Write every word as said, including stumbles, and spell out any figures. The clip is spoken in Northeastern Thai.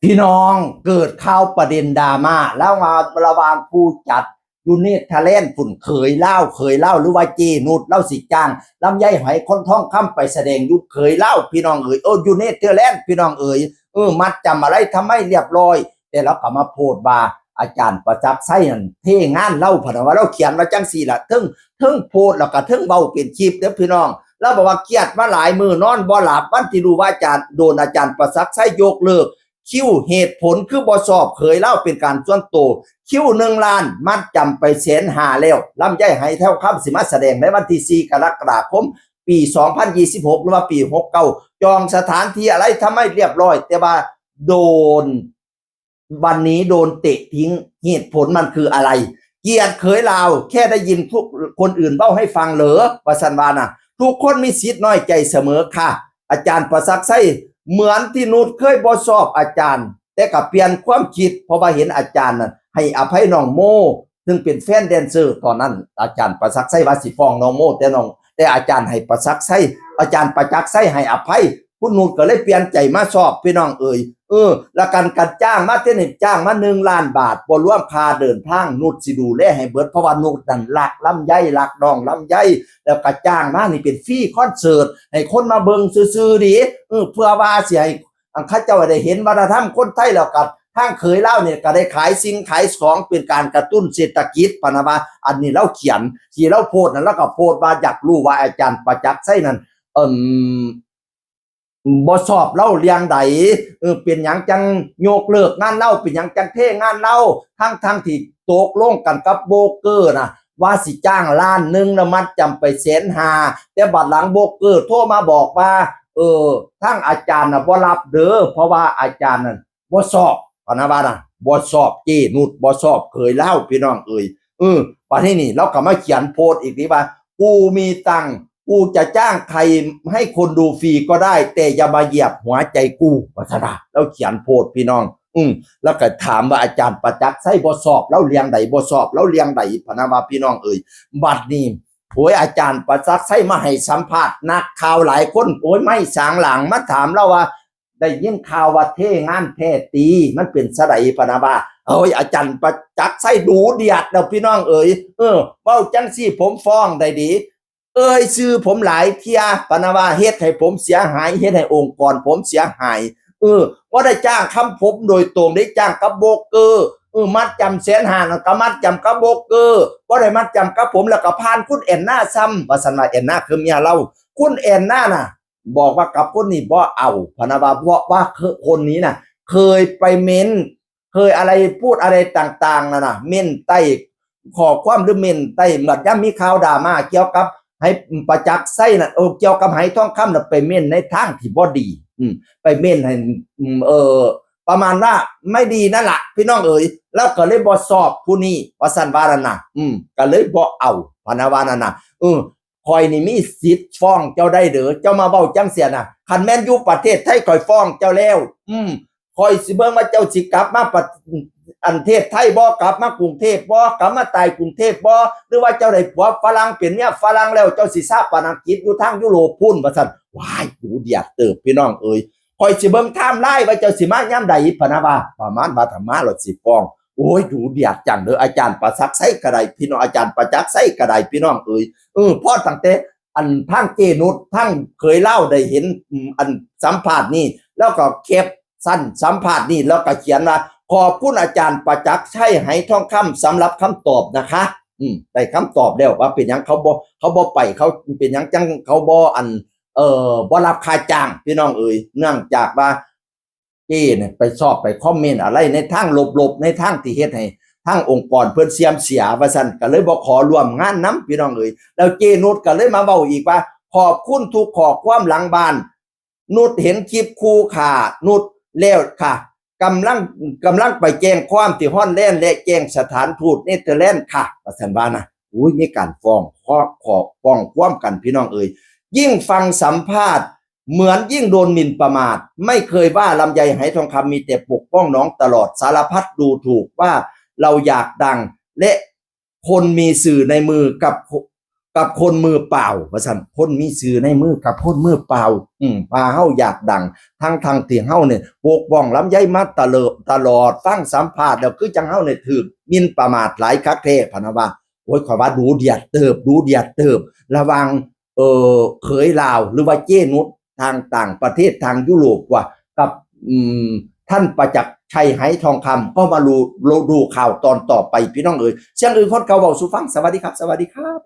พี่น้อง เกิดข่าวประเด็นดราม่าแล้วมาระหว่างผู้จัดอยู่เนเธอร์แลนด์ ผู้เขยลาว เขยลาวหรือว่าเจนุช ลาวสิจ้างลำไยหอยคนทองคำไปแสดงอยู่เขยลาว พี่น้องเอ๋ย เออ อยู่เนเธอร์แลนด์ พี่น้องเอ๋ย เออ มัดจำอะไรทำไมเรียบร้อย แต่ลาวก็มาโพสต์ว่าอาจารย์ประจักษ์ชัยนั่นเทงานลาว พะนะว่า ลาวเขียนว่าจั่งซี้ล่ะ เทิง เทิงโพสต์แล้วก็เทิงเว้าเป็นคลิปเด้อพี่น้อง ลาวบอกว่าเครียดมาหลายมื้อนอนบ่หลับ วันที่รู้ว่าอาจารย์ โดนอาจารย์ประจักษ์ชัยยกเลิกคิว เหตุผลคือบ่ชอบเขยลาวเป็นการส่วนตัว คิวหนึ่งล้าน มัดจำไปแสนห้าแล้ว ลำไยหอยทองคำสิมาแสดงในวันที่สี่กรกฎาคม ปีสองพันยี่สิบหก หรือว่าปีหกเก้า จองสถานที่อะไรทำไมเรียบร้อย แต่ว่าโดน วันนี้โดนเตะทิ้ง เหตุผลมันคืออะไร เกลียดเขยลาว แค่ได้ยินทุกคนอื่นเว้าให้ฟังเหรอ ว่าซั่นว่านะ ทุกคนมีสิทธิ์น้อยใจเสมอค่ะ อาจารย์ประจักษ์ชัย เหมือนที่นุชเคยบ่ชอบอาจารย์ แต่ก็เปลี่ยนความคิด เพราะว่าเห็นอาจารย์น่ะให้อภัยน้องโม ซึ่งเป็นแฟนแดนเซอร์ตอนนั้น อาจารย์ประจักษ์ชัยว่าสิฟ้องน้องโม แต่น้อง แต่อาจารย์ให้ประจักษ์ชัย อาจารย์ประจักษ์ชัยให้อภัย คุณนุชก็เลยเปลี่ยนใจมาชอบ พี่น้องเอ๋ย เออ แล้วกัน กันจ้างมาเท่านี้ จ้างมาหนึ่งล้านบาท บ่รวมค่าเดินทาง นุชสิดูแลให้เบิด เพราะว่านุชนั่นรักลำไย รักน้องลำไย แล้วก็จ้างมานี่เป็นฟรีคอนเสิร์ต ให้คนมาเบิ่งซื่อๆ ดี เออ เพื่อว่าสิให้ อันเขาเจ้าได้เห็นวัฒนธรรมคนไทย แล้วก็ทางเขยลาวเนี่ยก็ได้ขายสิ่งขายของ เป็นการกระตุ้นเศรษฐกิจ พะนะว่า อันนี้ลาวเขียน ที่ลาวโพสต์นั่น ลาวก็โพสต์ว่าอยากรู้ว่าอาจารย์ประจักษ์ชัยนั่น เอิ่ม บ่ชอบลาวเรื่องใด เออ เป็นหยังจั่งยกเลิกงานลาว เป็นหยังจั่งเทงานลาว ทั้งๆ ที่ตกลงกันกับโบรกเกอร์น่ะ ว่าสิจ้างล้านหนึ่งแล้วมัดจำไปแสนห้า แต่บัดหลังโบรกเกอร์โทรมาบอกว่า เออ ทางอาจารย์น่ะบ่รับเด้อ เพราะว่าอาจารย์นั่นบ่ชอบ พะนะว่านะ บ่ชอบเจนุช บ่ชอบเขยลาว พี่น้องเอ๋ย เออ บัดนี้นี่ลาวก็มาเขียนโพสต์อีกนี่ว่า กูมีตังค์ กูจะจ้างใครให้คนดูฟรีก็ได้ แต่อย่ามาเหยียบหัวใจกู ว่าซั่นว่า ลาวเขียนโพสต์ พี่น้อง อืม แล้วก็ถามว่าอาจารย์ประจักษ์ชัยบ่ชอบลาวเรื่องใด บ่ชอบลาวเรื่องใด พะนะว่า พี่น้องเอ๋ย บัดนี้ โอ้ย อาจารย์ประจักษ์ชัยมาให้สัมภาษณ์ นักข่าวหลายคน โอ้ย ไมค์สางหลังมาถามลาวว่า ได้ยินข่าวว่าเทงานแท้ติ มันเป็นซะใด พะนะว่า โอ้ย อาจารย์ประจักษ์ชัยดุเดือดแล้ว พี่น้องเอ๋ย เออ เว้าจั่งซี้ผมฟ้องได้เด้ เอ่ยชื่อผมหลายเที่ย พะนะว่า เฮ็ดให้ผมเสียหาย เฮ็ดให้องค์กรผมเสียหาย เออ บ่ได้จ้างกับผมโดยตรง ได้จ้างกับโบรกเกอร์ เออ มัดจำแสนห้านั่นก็มัดจำกับโบรกเกอร์ บ่ได้มัดจำกับผม แล้วก็ผ่านคุณแอนนาซ้ำ ว่าซั่นว่า แอนนาคือเมียลาว คุณแอนนาน่ะ บอกว่ากับคนนี้บ่เอา พะนะว่า เพราะว่าคนนี้น่ะ เคยไปเม้น เคยอะไร พูดอะไรต่างๆ นั่นน่ะ เม้นใต้ข้อความ หรือเม้นใต้ บัดยามมีข่าวดราม่าเกี่ยวกับหอยประจักษ์ชัยน่ะ เออ เกี่ยวกับหอยทองคำน่ะ ไปเม้นในทางที่บ่ดี อืม ไปเม้นให้ อืม เออ ประมาณว่าไม่ดีนั่นล่ะ พี่น้องเอ๋ย ลาวก็เลยบ่ชอบผู้นี้ ว่าซั่นว่านั่นน่ะ อืม ก็เลยบ่เอา พะนะว่านั่นน่ะ เออ ข้อยนี่มีสิทธิ์ฟ้องเจ้าได้เด้อ เจ้ามาเว้าจั่งซี้น่ะ คันแม่นอยู่ประเทศไทยข้อยฟ้องเจ้าแล้ว อืม ข้อยสิเบิ่งว่าเจ้าสิกลับมาประ อันเทศไทยบ่ กลับมากรุงเทพบ่ กลับมาตายกรุงเทพบ่ หรือว่าเจ้าได้ผัวฝรั่ง เป็นเมียฝรั่งแล้ว เจ้าสิชาปนกิจอยู่ทางยุโรปพุ้น ว่าซั่น ว้าย ดุเดือดเติบ พี่น้องเอ๋ย ข้อยสิเบิ่งไทม์ไลน์ว่าเจ้าสิมายามใด พะนะว่า ประมาณว่าถ้ามาแล้วสิฟ้อง โอ้ย ดุเดือดจังเด้อ อาจารย์ประจักษ์ชัยก็ได้ พี่น้อง อาจารย์ประจักษ์ชัยก็ได้ พี่น้องเอ๋ย เออ พอตั้งแต่ อันทางเจนุช ทางเขยลาวได้เห็น อืม อันสัมภาษณ์นี่ แล้วก็แคปชั่นสัมภาษณ์นี่ แล้วก็เขียนว่า ขอบคุณอาจารย์ประจักษ์ชัย หอยทองคำ สำหรับคำตอบนะคะ อืม ได้คำตอบแล้วว่าเป็นหยังเขาบ่ เขาบ่ไป เขาเป็นหยังจั่งเขาบ่ อัน เอ่อ บ่รับค่าจ้าง พี่น้องเอ๋ย เนื่องจากว่า เจเนี่ยไปชอบไปคอมเมนต์อะไรในทางลบๆ ในทางที่เฮ็ดให้ทางองค์กรเพิ่นเสื่อมเสีย ว่าซั่น ก็เลยบ่ขอร่วมงานนำ พี่น้องเอ๋ย แล้วเจนุชก็เลยมาเว้าอีกว่า ขอบคุณทุกข้อความหลังบ้าน นุชเห็นคลิปคู่ฆ่านุชแล้วค่ะ กำลัง กำลังไปแจ้งความที่ฮอลแลนด์ และแจ้งสถานทูตเนเธอร์แลนด์ค่ะ ว่าซั่นว่านะ อุ้ย มีการฟ้องข้อ ข้อ ฟ้องความกัน พี่น้องเอ๋ย ยิ่งฟังสัมภาษณ์ เหมือนยิ่งโดนหมิ่นประมาท ไม่เคยว่าลำไยหอยทองคำ มีแต่ปกป้องน้องตลอด สารพัดดูถูกว่าเราอยากดัง และคนมีสื่อในมือกับ กับคนมือเปล่า ว่าซั่น คนมีชื่อในมือกับคนมือเปล่า อืม พาเฮาอยากดัง ทั้งๆ ที่เฮาเนี่ยปกป้องลำไยมาตลอด ตลอด ฟังสัมภาษณ์แล้วคือจั่งเฮาเนี่ยถืกหมิ่นประมาทหลายคักแท้ พะนะว่า โอ้ย ข้อยว่าดุเดือดเติบ ดุเดือดเติบ ระหว่าง เอ่อ เขยลาว หรือว่าเจ้นุช ทางต่างประเทศ ทางยุโรปว่า กับ อืม ท่านประจักษ์ชัย ไหทองคำ ก็มาดู ดูข่าวตอนต่อไป พี่น้องเอ๋ย เสียงอื่นคนเก่าเว้าสู่ฟัง สวัสดีครับ สวัสดีครับ